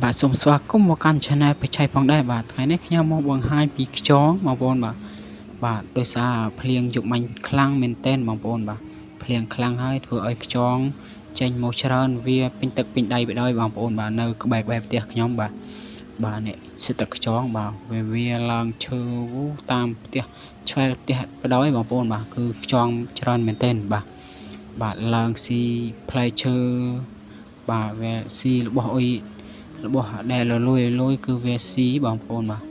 បាទសូមស្វាគមន៍មកកាន់ Channel បច្ឆ័យផងដែរបាទថ្ងៃនេះខ្ញុំមកបង្ហាញពីខ្យងបងប្អូនបាទបាទដោយសារភ្លៀងយប់មិញខ្លាំងមែនទែនបងប្អូនបាទភ្លៀងខ្លាំងហើយធ្វើឲ្យខ្យងចេញមកច្រើនវាពេញទឹកពេញដៃទៅដោយបងប្អូនបាទនៅក្បែរផ្ទះខ្ញុំបាទបាទនេះសិតតែខ្យងបាទវាឡើងឈើតាមផ្ទះឆ្វែលផ្ទះបដ ாய் បងប្អូនបាទគឺខ្យងច្រើនមែនទែនបាទបាទឡើងស៊ីផ្លែឈើបាទវាស៊ីរបស់អុយរបស់ដែលលលួយលួយគឺវាស៊ីបងប្អូនបាទ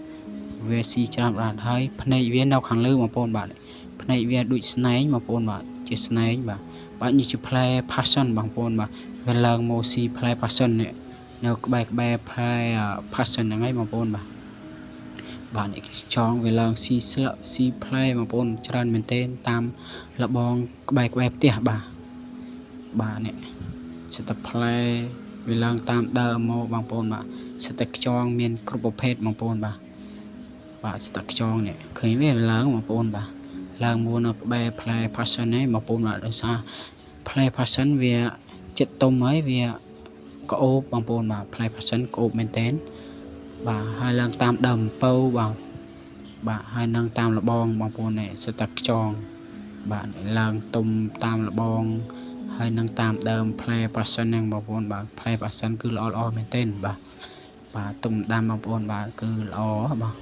វាស៊ីច្រើនបាទហើយភ្នែកវានៅខាងលើបងប្អូនបាទភ្នែកវាដូចស្នែងបងប្អូនបាទជាស្នែងបាទបាទនេះជាផ្លែ passion បងប្អូនបាទវាឡើងមកស៊ីផ្លែ passion នេះនៅក្បែរផ្លែ passion ហ្នឹងហើយបងប្អូនបាទបាទនេះចងវាឡើងស៊ីស្លឹកស៊ីផ្លែបងប្អូនច្រើនមែនទែនតាមលបងក្បែរផ្ទះបាទបាទនេះសិតតែផ្លែវាឡើងតាមដើមមកបងប្អូនបាទសិតតែខ្យងមានគ្រប់ប្រភេទបងប្អូនបាទបាទសិតតែខ្យងនេះឃើញវាឡើងបងប្អូនបាទឡើងមកនៅក្បែរផ្លែ passion នេះបងប្អូនបាទដោយសារផ្លែ passion វាចិត្តទុំហើយវាក្អូបបងប្អូនបាទផ្លែ passion ក្អូបមែនទែនបាទហើយឡើងតាមដើមអំពៅបាទបាទហើយនឹងតាមលបងបងប្អូននេះសិតតែខ្យងបាទឡើងទុំតាមលបងហើយនឹងតាមដើមផ្លែ passion ហ្នឹងបងប្អូនបាទផ្លែ passion គឺល្អល្អមែនទែនបាទបាទទុំដាំបងប្អូនបាទគឺល្អបាទ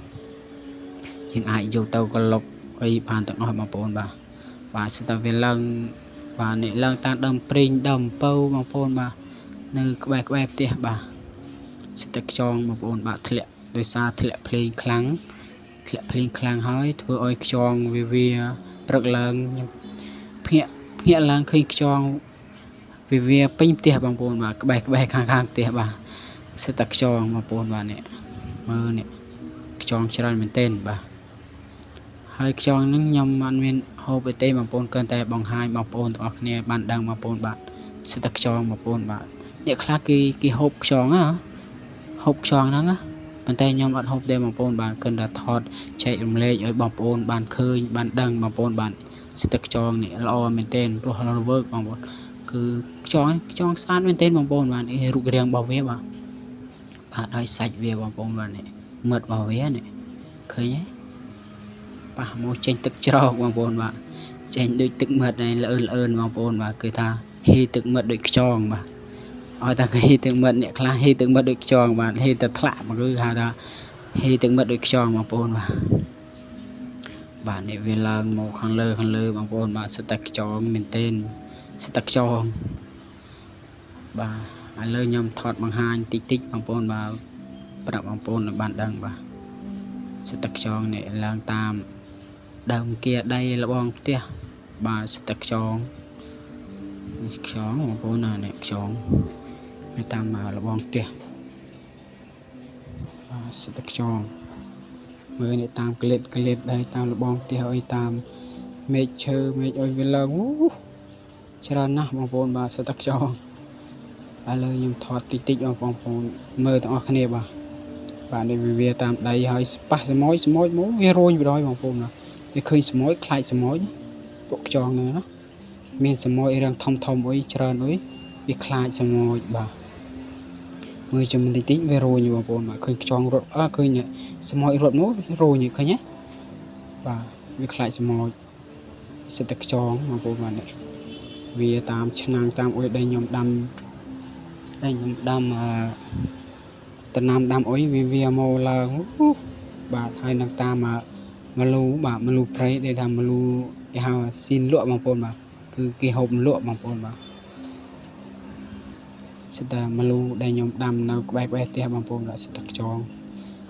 យើងអាចយកទៅក្លុកអីបានទាំងអស់បងប្អូនបាទបាទសិតតែវាឡើងបាទនេះឡើងតាមដើមព្រីងដើមអំពៅបងប្អូនបាទនៅក្បែរផ្ទះបាទសិតតែខ្យងបងប្អូនបាទធ្លាក់ដោយសារធ្លាក់ភ្លេងខ្លាំងធ្លាក់ភ្លេងខ្លាំងហើយធ្វើឲ្យខ្យងវាព្រឹកឡើងខ្ញុំភ្ញាក់ឡើងឃើញខ្យងវាពេញផ្ទះបងប្អូនបាទក្បែរខាងផ្ទះបាទសិតតែខ្យងបងប្អូនបាទនេះមើលនេះខ្យងច្រើនមែនទែនបាទហើយខ្យងហ្នឹងខ្ញុំអត់មានហូបអីទេបងប្អូនគ្រាន់តែបង្ហាញបងប្អូនទាំងអស់គ្នាបានដឹងបងប្អូនបាទសិតតែខ្យងបងប្អូនបាទអ្នកខ្លះគេហូបខ្យងហ៎ហូបខ្យងហ្នឹងណាប៉ុន្តែខ្ញុំអត់ហូបទេបងប្អូនបាទគ្រាន់តែថតចែករំលែកឲ្យបងប្អូនបានឃើញបានដឹងបងប្អូនបាទសិតតែខ្យងនេះល្អមែនទែនព្រោះរវើកបងប្អូនគឺខ្យងស្អាតមែនទែនបងប្អូនបាទនេះរូបរាងរបស់វាបាទបាទហើយសាច់វាបងប្អូនបាទនេះមាត់របស់វានេះឃើញទេប៉ះមកចេញទឹកច្រោកបងប្អូនបាទចេញដូចទឹកមឹតហើយល្អូនបងប្អូនបាទគឺថាហ៊ីទឹកមឹតដូចខ្យងបាទឲ្យតែគេហ៊ីទឹកមឹតអ្នកខ្លះហ៊ីទឹកមឹតដូចខ្យងបាទហ៊ីតែថ្លាក់មកគឺហៅថាហ៊ីទឹកមឹតដូចខ្យងបងប្អូនបាទបាទនេះវាឡើងមកខាងលើបងប្អូនបាទសិតតែខ្យងមែនទែនសិតតែខ្យងបាទឥឡូវខ្ញុំថតបង្ហាញតិចតិចបងប្អូនបាទប្រាប់បងប្អូនឲ្យបានដឹងបាទសិតតែខ្យងនេះឡើងតាមដើមគាដីលបងផ្ទះបាទសិតតែខ្យងនេះខ្យងបងប្អូនណានេះខ្យងនៅតាមលបងផ្ទះបាទសិតតែខ្យងមើលនេះតាមកលិតដែរតាមលបងផ្ទះអីតាមមេឃឈើមេឃអុយវាឡើងអូច្រើនណាស់បងប្អូនបាទសិតតែខ្យងឥឡូវខ្ញុំថតតិចតិចបងប្អូនមើលទាំងអស់គ្នាបាទបាទនេះវាតាមដីហើយប៉ះសមោចមកវារោញបដ ாய் បងប្អូនណាវាឃើញសមោចខ្លាចសមោចពួកខ្យងហ្នឹងណាមានសមោចរាងធំធំអុយច្រើនអុយវាខ្លាចសមោចបាទមើលចាំតិចតិចវារោញបងប្អូនបាទឃើញខ្យងរត់អើឃើញសមោចរត់មករោញឃើញទេបាទវាខ្លាចសមោចសិតតែខ្យងបងប្អូនបាទនេះវាតាមឆ្នាំងតាមអុយដែលខ្ញុំដាំដែលខ្ញុំដាំអឺតំណាំដាំអុយវាមកឡើងបាទហើយនឹងតាមមលូបាទមលូព្រៃដែលថាមលូគេហៅស៊ីនលក់បងប្អូនបាទគឺគេហូបលក់បងប្អូនបាទសិតតែមលូដែលខ្ញុំដាំនៅក្បែរផ្ទះបងប្អូនបាទសិតតែខ្យង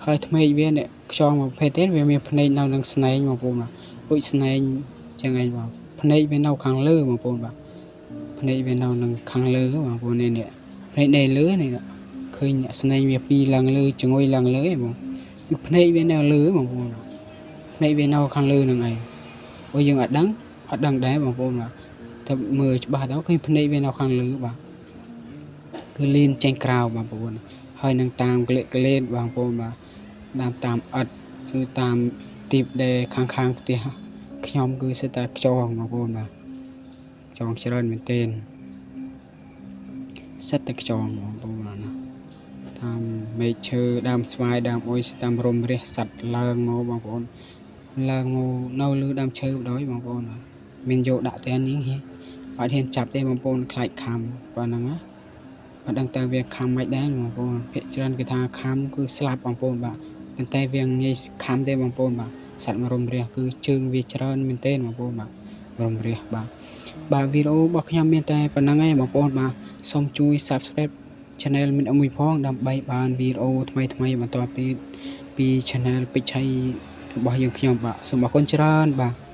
ហើយថ្មេកវានេះខ្យងមួយប្រភេទទៀតវាមានភ្នែកនៅនឹងស្នែងបងប្អូនបាទដូចស្នែងចឹងឯងបាទភ្នែកវានៅខាងលើបងប្អូនបាទភ្នែកវានៅនឹងខាងលើបងប្អូននេះភ្នែកនៅលើនេះឃើញអ្នកស្នែងវាពីរឡើងលើចងុយឡើងលើឯងបងគឺភ្នែកវានៅលើបងប្អូនភ្នែកវានៅខាងលើហ្នឹងឯងព្រោះយើងអត់ដឹងដែរបងប្អូនបាទតែមើលច្បាស់ទៅឃើញភ្នែកវានៅខាងលើបាទគឺលៀនចេញក្រៅបងប្អូនហើយនឹងតាមកលេតបងប្អូនបាទតាមអិតគឺតាមទីបដែលខាងផ្ទះខ្ញុំគឺសិតតែខ្យងបងប្អូនបាទខ្យងច្រើនមែនទែនសិតតែខ្យងបងប្អូនណា តាមមែកឈើដើមស្វាយដើមអុយតាមរំរះសត្វឡើងមកបងប្អូនឡើងមកនៅលើដើមឈើបណ្ដោយបងប្អូនបាទមានយកដាក់តែនេះអត់ហ៊ានចាប់ទេបងប្អូនខ្លាចខំប៉ុណ្ណឹងណាអត់ដឹងតើវាខំមិនដែរបងប្អូនភាគច្រើនគេថាខំគឺស្លាប់បងប្អូនបាទប៉ុន្តែវាងាយខំទេបងប្អូនបាទសត្វរំរះគឺជើងវាច្រើនមែនទែនបងប្អូនបាទរំរះបាទបាទវីដេអូរបស់ខ្ញុំមានតែប៉ុណ្្នឹងឯងបងប្អូនបាទសូមជួយ Subscribe Channel មានមួយផងដើម្បីបានវីដេអូថ្មីថ្មីបន្តទៀតពី Channel ពេជ្រឆៃរបស់យើងខ្ញុំបាទសូមអរគុណច្រើនបាទ។